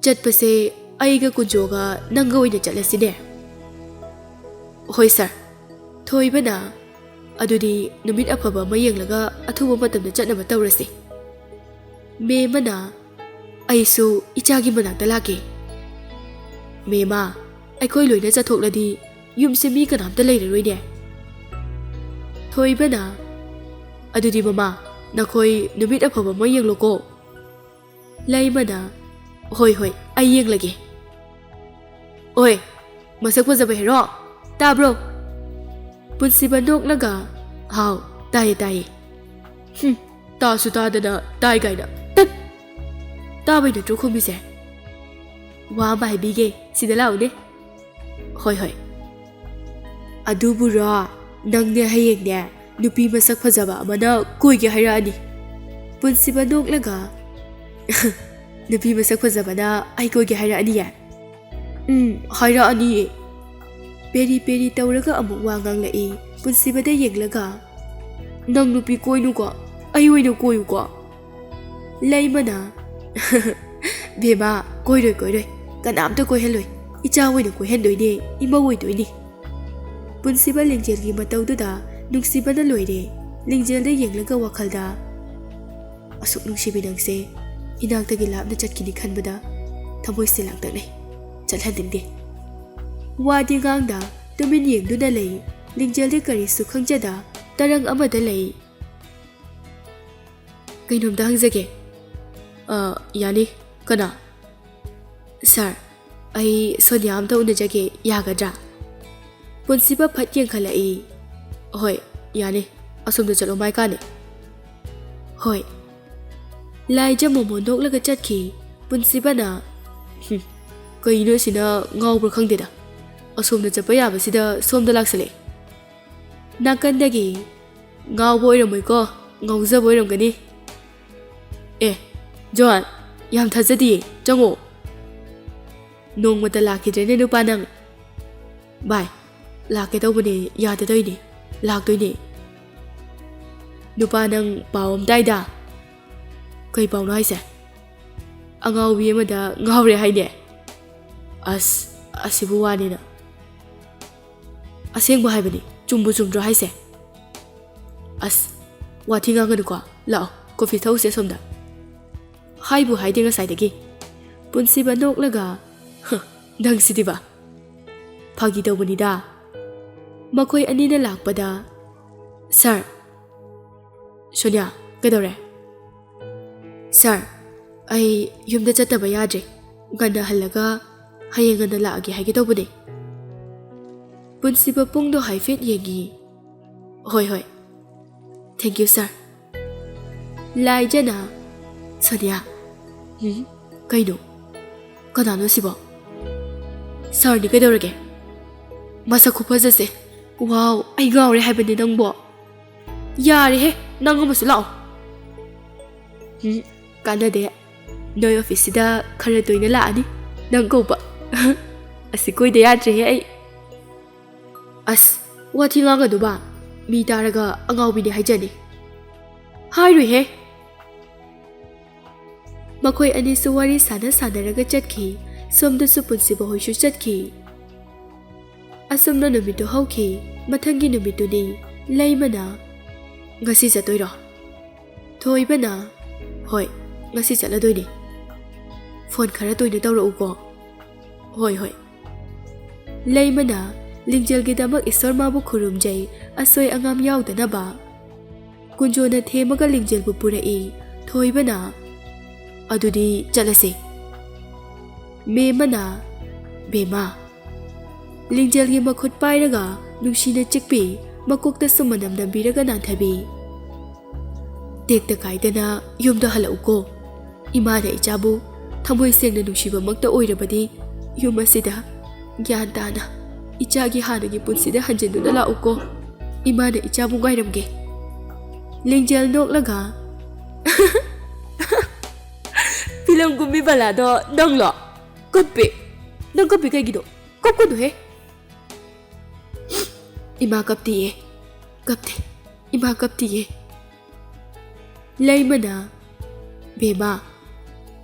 "ꯆꯠꯄꯁꯦ ꯑꯩꯒ ꯀꯨꯟꯖꯣꯒ ꯅꯪꯒ ꯑꯣꯏꯅ ꯆꯠꯂꯁꯤꯅꯦ꯫" "ꯍꯣꯏ ꯁꯥꯔ꯫" ꯊꯣꯏꯕꯅ, "ꯑꯗꯨꯗꯤ ꯅꯨꯃꯤꯠ ꯑꯐꯕ ꯑꯃ ꯌꯦꯡꯂꯒ ꯑꯊꯨꯕ ꯃꯇꯝꯗ ꯆꯠꯅꯕ ꯇꯧꯔꯁꯤ꯫" ꯃꯦꯝꯃꯅ, "ꯑꯩꯁꯨ ꯏꯆꯥꯒꯤ ꯃꯅꯥꯛꯇ ꯂꯥꯛꯀꯦ꯫" "ꯃꯦꯝꯃ, ꯑꯩꯈꯣꯏ ꯂꯣꯏꯅ ꯆꯠꯊꯣꯛꯂꯗꯤ ꯌꯨꯝꯁꯦ ꯃꯤ ꯀꯅꯥꯝꯇ ꯂꯩꯔꯔꯣꯏꯅꯦ꯫" ꯊꯣꯏꯕꯅ, "ꯑꯗꯨꯗꯤ ꯃꯃꯥ, ꯅꯈꯣꯏ ꯅꯨꯃꯤꯠ ꯑꯐꯕ ꯑꯃ ꯌꯦꯡꯂꯣꯀꯣ꯫" ꯂꯩꯃꯅ, "ꯍꯣꯏ, ꯍꯣꯏ, ꯑꯩ ꯌꯦꯡꯂꯒꯦ꯫" "ꯑꯣꯏ, ꯃꯁꯛ ꯐꯖꯕ ꯍꯦꯔꯣ, ꯇꯥꯕ꯭ꯔꯣ?" ꯄꯨꯟꯁꯤꯕ ꯅꯣꯛꯂꯒ, "ꯍꯥꯎ, ꯇꯥꯏꯌꯦ, ꯇꯥꯏꯌꯦ꯫" "ꯍꯨꯝ, ꯇꯥꯁꯨ ꯇꯥꯗꯅ ꯇꯥꯏ ꯀꯥꯏꯅ, ꯇꯠ!" "ꯇꯥꯕꯩ ꯅꯠꯇ꯭ꯔꯣ ꯈꯨꯝꯃꯤꯁꯦ?" "ꯋꯥ ꯑꯃ ꯍꯥꯏꯕꯤꯒꯦ, ꯁꯤꯗ ꯂꯥꯛꯎꯅꯦ꯫" "ꯍꯣꯏ, ꯍꯣꯏ꯫" "ꯑꯗꯨꯕꯨꯔꯣ, ꯅꯪꯅꯦ ꯍꯌꯦꯡꯅꯦ ꯅꯨꯄꯤ ꯃꯁꯛ ꯐꯖꯕ ꯑꯃꯅ ꯀꯣꯏꯒꯦ ꯍꯥꯏꯔꯛꯑꯅꯤ꯫" ꯄꯨꯟꯁꯤꯕ ꯅꯣꯛꯂꯒ, "ꯅꯨꯄꯤ ꯃꯁꯛ ꯐꯖꯕꯅ ꯑꯩ ꯀꯣꯏꯒꯦ ꯍꯥꯏꯔꯛꯑꯅꯤꯌꯦ?" "ꯎꯝ, ꯍꯥꯏꯔꯛꯑꯅꯤꯌꯦ꯫" ꯄꯦꯔꯤ ꯄꯦꯔꯤ ꯇꯧꯔꯒ ꯑꯃꯨꯛ ꯋꯥ ꯉꯥꯡꯂꯛꯏ꯫ ꯄꯨꯟꯁꯤꯕꯗ ꯌꯦꯡꯂꯒ, "ꯅꯪ ꯅꯨꯄꯤ ꯀꯣꯏꯅꯨꯀꯣ, ꯑꯩ ꯑꯣꯏꯅ ꯀꯣꯏꯌꯨꯀꯣ꯫" ꯂꯩꯃꯅ, "ꯕꯦꯝꯃ, ꯀꯣꯏꯔꯣꯏ, ꯀꯣꯏꯔꯣꯏ꯫ ꯀꯅꯥꯝꯇ ꯀꯣꯏꯍꯜꯂꯣꯏ꯫ ꯏꯆꯥ ꯑꯣꯏꯅ ꯀꯣꯏꯍꯟꯗꯣꯏꯅꯦ, ꯏꯃꯧ ꯑꯣꯏꯗꯣꯏꯅꯤ꯫ ꯄꯨꯟꯁꯤꯕ ꯂꯤꯡꯖꯦꯜꯒꯤ ꯃꯇꯧꯗꯨꯗ ꯅꯨꯡꯁꯤꯕꯅ ꯂꯣꯏꯔꯦ꯫ ꯂꯤꯡꯖꯦꯜꯗ ꯌꯦꯡꯂꯒ ꯋꯥꯈꯜꯗ, "ꯑꯁꯨꯛ ꯅꯨꯡꯁꯤꯕꯤ ꯅꯪꯁꯦ ꯏꯅꯥꯛꯇꯒꯤ ꯂꯥꯞꯅ ꯆꯠꯈꯤꯅꯤ ꯈꯟꯕꯗ ꯊꯃꯣꯏꯁꯦ ꯂꯥꯡꯇꯛꯅꯩ꯫ ꯆꯠꯍꯟꯅꯤꯡꯗꯦ꯫" ꯋꯥꯗꯤ ꯉꯥꯡꯗ ꯇꯨꯃꯤꯟ ꯌꯦꯡꯗꯨꯅ ꯂꯩ꯫ ꯂꯤꯡꯖꯦꯜꯗꯤ ꯀꯔꯤꯁꯨ ꯈꯪꯖꯗ ꯇꯔꯪ ꯑꯃꯗ ꯂꯩ꯫ "ꯀꯩꯅꯣꯝꯇ ꯍꯪꯖꯒꯦ꯫" "ꯑ, ꯌꯥꯅꯤ꯫ ꯀꯅꯥ?" "ꯁꯥꯔ, ꯑꯩ ꯁꯣꯅꯤꯌꯥ ꯑꯝꯇ ꯎꯅꯖꯒꯦ, ꯌꯥꯒꯗ꯭ꯔꯥ?" ꯄꯨꯟꯁꯤꯕ ꯐꯠ ꯌꯦꯡꯈꯠꯂꯛꯏ꯫ "ꯍꯣꯏ, ꯌꯥꯅꯤ꯫ ꯑꯁꯣꯝꯗ ꯆꯠꯂꯣ, ꯃꯥꯏ ꯀꯥꯅꯤ꯫" "ꯍꯣꯏ꯫" ꯂꯥꯏꯖ ꯃꯣꯃꯣ ꯅꯣꯛꯂꯒ ꯆꯠꯈꯤ꯫ ꯄꯨꯟꯁꯤꯕꯅ, "ꯍꯨꯝ, ꯀꯩꯅꯣ ꯑꯁꯤꯅ ꯉꯥꯎꯕ꯭ꯔꯥ ꯈꯪꯗꯦꯗ꯫ ꯑꯁꯣꯝꯗ ꯆꯠꯄ ꯌꯥꯕꯁꯤꯗ ꯁꯣꯝꯗ ꯂꯥꯛꯁꯜꯂꯛꯑꯦ꯫" ꯅꯥꯀꯟꯗꯒꯤ, "ꯉꯥꯎꯕ ꯑꯣꯏꯔꯝꯃꯣꯏꯀꯣ, ꯉꯥꯎꯖꯕ ꯑꯣꯏꯔꯝꯒꯅꯤ꯫" "ꯑꯦ, ꯖꯣꯟ, ꯌꯥꯝ ꯊꯥꯖꯗꯤꯌꯦ, ꯆꯪꯉꯣ꯫" "ꯅꯣꯡꯃꯇ ꯂꯥꯛꯈꯤꯗ꯭ꯔꯦꯅꯦ ꯅꯨꯄꯥ ꯅꯪ꯫" "ꯚꯥꯏ, ꯂꯥꯛꯀꯦ ꯇꯧꯕꯅꯦ, ꯌꯥꯗꯗꯣꯏꯅꯦ, ꯂꯥꯛꯇꯣꯏꯅꯦ꯫" "ꯅꯨꯄꯥ ꯅꯪ ꯄꯥꯎ ꯑꯃ ꯇꯥꯏꯗ꯫" "ꯀꯩ ꯄꯥꯎꯅꯣ ꯍꯥꯏꯁꯦ?" "ꯑꯉꯥꯎꯕꯤ ꯑꯃꯗ ꯉꯥꯎꯔꯦ ꯍꯥꯏꯅꯦ꯫" "ꯑꯁ, ꯑꯁꯤꯕꯨ ꯋꯥꯅꯦꯅ꯫" "ꯑꯁꯦꯡꯕ ꯍꯥꯏꯕꯅꯤ, ꯆꯨꯝꯕꯨ ꯆꯨꯝꯗ꯭ꯔꯣ ꯍꯥꯏꯁꯦ?" "ꯑꯁ, ꯋꯥꯊꯤ ꯉꯥꯡꯒꯅꯨꯀꯣ, ꯂꯥꯛꯑꯣ, ꯀꯣꯐꯤ ꯊꯛꯎꯁꯦ ꯑꯁꯣꯝꯗ꯫" ꯍꯥꯏꯕꯨ ꯍꯥꯏꯗꯦ ꯉꯁꯥꯏꯗꯒꯤ꯫ ꯄꯨꯟꯁꯤꯕ ꯅꯣꯛꯂꯒ, "ꯍ, ꯅꯪꯁꯤꯗꯤꯕ꯫ ꯐꯥꯒꯤ ꯇꯧꯕꯅꯤꯗ꯫" ꯃꯈꯣꯏ ꯑꯅꯤꯅ ꯂꯥꯛꯄꯗ, "ꯁꯥꯔ꯫" "ꯁꯣꯅꯤꯌꯥ, ꯀꯩꯗꯧꯔꯦ?" "ꯁꯥꯔ, ꯑꯩ ꯌꯨꯝꯗ ꯆꯠꯇꯕ ꯌꯥꯗ꯭ꯔꯦ꯫ ꯉꯟꯅ ꯍꯜꯂꯒ ꯍꯌꯦꯡ ꯉꯟꯅ ꯂꯥꯛꯑꯒꯦ ꯍꯥꯏꯒꯦ ꯇꯧꯕꯅꯦ꯫" ꯄꯨꯟꯁꯤꯕ ꯄꯨꯡꯗꯣ ꯍꯥꯏꯐꯦꯠ ꯌꯦꯡꯉꯤ꯫ "ꯍꯣꯏ, ꯍꯣꯏ꯫ Thank you, sir꯫" ꯂꯥꯏꯖꯅ, "ꯁꯣꯅꯤꯌꯥ꯫" "ꯎꯝ? ꯀꯩꯅꯣ? ꯀꯅꯥꯅꯣ ꯁꯤꯕꯣ?" "ꯁꯥꯔꯅꯤ, ꯀꯩꯗꯧꯔꯒꯦ? ꯃꯁꯛ ꯈꯨꯐꯖꯁꯦ꯫ ꯋꯥꯎ, ꯑꯩ ꯉꯥꯎꯔꯦ ꯍꯥꯏꯕꯅꯦ ꯅꯪꯕꯣ꯫ ꯌꯥꯔꯦꯍꯦ, ꯅꯪ ꯑꯃꯁꯨ ꯂꯥꯛꯑꯣ꯫" "ꯎꯝ, ꯀꯥꯟꯅꯗꯦ꯫ ꯅꯣꯏ ꯑꯣꯐꯤꯁꯁꯤꯗ ꯈꯔ ꯇꯣꯏꯅ ꯂꯥꯛꯑꯅꯤ ꯅꯪ ꯀꯧꯕ꯫ ꯑꯁꯤ ꯀꯣꯏꯗ ꯌꯥꯗ꯭ꯔꯦꯍꯦ ꯑꯩ꯫" "ꯑꯁ, ꯋꯥꯊꯤ ꯉꯥꯡꯒꯅꯨꯕ꯫ ꯃꯤ ꯇꯥꯔꯒ ꯑꯉꯥꯎꯕꯤꯅꯦ ꯍꯥꯏꯖꯅꯤ꯫" "ꯍꯥꯏꯔꯣꯏꯍꯦ꯫" ꯃꯈꯣꯏ ꯑꯅꯤꯁꯨ ꯋꯥꯔꯤ ꯁꯥꯟꯅ ꯁꯥꯟꯅꯔꯒ ꯆꯠꯈꯤ꯫ ꯁꯣꯝꯗꯁꯨ ꯄꯨꯟꯁꯤꯕ ꯍꯣꯏꯁꯨ ꯆꯠꯈꯤ꯫ ꯑꯁꯨꯝꯅ ꯅꯨꯃꯤꯠꯇꯨ ꯍꯧꯈꯤ꯫ ꯃꯊꯪꯒꯤ ꯅꯨꯃꯤꯠꯇꯨꯅꯤ꯫ ꯂꯩꯃꯅ, "ꯉꯁꯤ ꯆꯠꯇꯣꯏꯔꯣ?" ꯊꯣꯏꯕꯅ, "ꯍꯣꯏ, ꯉꯁꯤ ꯆꯠꯂꯗꯣꯏꯅꯤ꯫ ꯐꯣꯟ ꯈꯔ ꯇꯣꯏꯅ ꯇꯧꯔꯛꯎꯀꯣ꯫" "ꯍꯣꯏ, ꯍꯣꯏ꯫" ꯂꯩꯃꯅ ꯂꯤꯡꯖꯦꯜꯒꯤꯗꯃꯛ ꯏꯁꯣꯔ ꯃꯥꯕꯨ ꯈꯨꯔꯨꯝꯖꯩ, ꯑꯁꯣꯏ ꯑꯉꯥꯝ ꯌꯥꯎꯗꯅꯕ꯫ ꯀꯨꯟꯖꯣꯅ ꯊꯦꯝꯃꯒ ꯂꯤꯡꯖꯦꯜꯕꯨ ꯄꯨꯔꯛꯏ꯫ ꯊꯣꯏꯕꯅ, "ꯑꯗꯨꯗꯤ ꯆꯠꯂꯁꯦ꯫" ꯃꯦꯝꯃꯅ, "ꯕꯦꯝꯃ꯫" ꯂꯤꯡꯖꯦꯜꯒꯤ ꯃꯈꯨꯠ ꯄꯥꯏꯔꯒ ꯅꯨꯡꯁꯤꯅ ꯆꯤꯛꯄꯤ, ꯃꯀꯣꯛꯇꯁꯨ ꯃꯅꯝ ꯅꯝꯕꯤꯔꯒ ꯅꯥꯟꯊꯕꯤ꯫ "ꯇꯦꯛꯇ ꯀꯥꯏꯗꯅ ꯌꯨꯝꯗ ꯍꯜꯂꯛꯎꯀꯣ꯫ ꯏꯃꯥꯅ ꯏꯆꯥꯕꯨ ꯊꯃꯣꯏ ꯁꯦꯡꯅ ꯅꯨꯡꯁꯤꯕꯃꯛꯇ ꯑꯣꯏꯔꯕꯗꯤ ꯌꯨꯝ ꯑꯁꯤꯗ ꯒ꯭ꯌꯥꯟ ꯇꯥꯅ ꯏꯆꯥꯒꯤ ꯍꯥꯟꯅꯒꯤ ꯄꯨꯟꯁꯤꯗ ꯍꯟꯖꯤꯟꯗꯨꯅ ꯂꯥꯛꯎꯀꯣ꯫ ꯏꯃꯥꯅ ꯏꯆꯥꯕꯨ ꯉꯥꯏꯔꯝꯒꯦ꯫" ꯂꯤꯡꯖꯦꯜ ꯅꯣꯛꯂꯒ, "ꯐꯤꯂꯝ ꯀꯨꯝꯕꯤ ꯕꯂꯥꯗꯣ ꯅꯪꯂꯣ? ꯀꯞꯄꯦ꯫ ꯅꯪ ꯀꯞꯄꯤ ꯀꯩꯒꯤꯅꯣ? ꯀꯞꯀꯅꯨꯍꯦ꯫" "ꯏꯃꯥ ꯀꯞꯇꯤꯌꯦ, ꯀꯞꯇꯦ, ꯏꯃꯥ ꯀꯞꯇꯤꯌꯦ꯫" ꯂꯩꯃꯅ, "ꯕꯦꯝꯃ,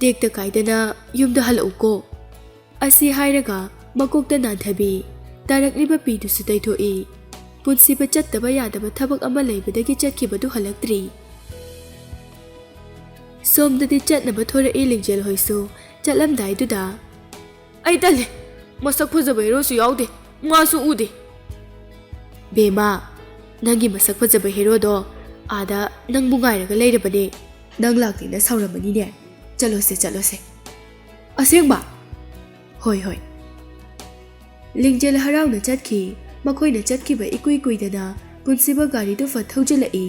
ꯇꯦꯛꯇ ꯀꯥꯏꯗꯅ ꯌꯨꯝꯗ ꯍꯜꯂꯛꯎꯀꯣ꯫" ꯑꯁꯤ ꯍꯥꯏꯔꯒ ꯃꯀꯣꯛꯇ ꯅꯥꯟꯊꯕꯤ, ꯇꯥꯔꯛꯂꯤꯕ ꯄꯤꯗꯨꯁꯨ ꯇꯩꯊꯣꯛꯏ꯫ ꯄꯨꯟꯁꯤꯕ ꯆꯠꯇꯕ ꯌꯥꯗꯕ ꯊꯕꯛ ꯑꯃ ꯂꯩꯕꯗꯒꯤ ꯆꯠꯈꯤꯕꯗꯨ ꯍꯜꯂꯛꯇ꯭ꯔꯤ꯫ ꯁꯣꯝꯗꯗꯤ ꯆꯠꯅꯕ ꯊꯣꯔꯛꯏ ꯂꯤꯡꯖꯦꯜ ꯍꯣꯏꯁꯨ꯫ ꯆꯠꯂꯝꯗꯥꯏꯗꯨꯗ, "ꯑꯩ ꯇꯜꯂꯦ, ꯃꯁꯛ ꯐꯖꯕ ꯍꯦꯔꯣꯁꯨ ꯌꯥꯎꯗꯦ, ꯃꯥꯁꯨ ꯎꯗꯦ꯫" "ꯕꯦꯝꯃ, ꯅꯪꯒꯤ ꯃꯁꯛ ꯐꯖꯕ ꯍꯦꯔꯣꯗꯣ ꯑꯥꯗ ꯅꯪꯕꯨ ꯉꯥꯏꯔꯒ ꯂꯩꯔꯕꯅꯦ꯫ ꯅꯪ ꯂꯥꯛꯇꯦꯅ ꯁꯥꯎꯔꯝꯃꯅꯤꯅꯦ꯫ ꯆꯠꯂꯣꯁꯦ, ꯆꯠꯂꯣꯁꯦ꯫" "ꯑꯁꯦꯡꯕ?" "ꯍꯣꯏ, ꯍꯣꯏ꯫" ꯂꯤꯡꯖꯦꯜ ꯍꯔꯥꯎꯅ ꯆꯠꯈꯤ꯫ ꯃꯈꯣꯏꯅ ꯆꯠꯈꯤꯕ ꯏꯀꯨꯏ ꯀꯨꯏꯗꯅ ꯄꯨꯟꯁꯤꯕ ꯒꯥꯔꯤꯗꯨ ꯐꯠ ꯊꯧꯖꯤꯜꯂꯛꯏ꯫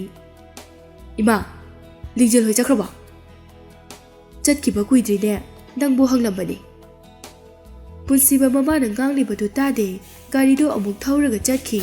"ꯏꯃꯥ, ꯂꯤꯡꯖꯦꯜ ꯍꯣꯏ ꯆꯠꯈ꯭ꯔꯕꯣ?" "ꯆꯠꯈꯤꯕ ꯀꯨꯏꯗ꯭ꯔꯤꯅꯦ, ꯅꯪꯕꯨ ꯍꯪꯂꯝꯕꯅꯤ꯫" ꯄꯨꯟꯁꯤꯕ ꯃꯃꯥꯅ ꯉꯥꯡꯂꯤꯕꯗꯨ ꯇꯥꯗꯦ, ꯒꯥꯔꯤꯗꯨ ꯑꯃꯨꯛ ꯊꯧꯔꯒ ꯆꯠꯈꯤ꯫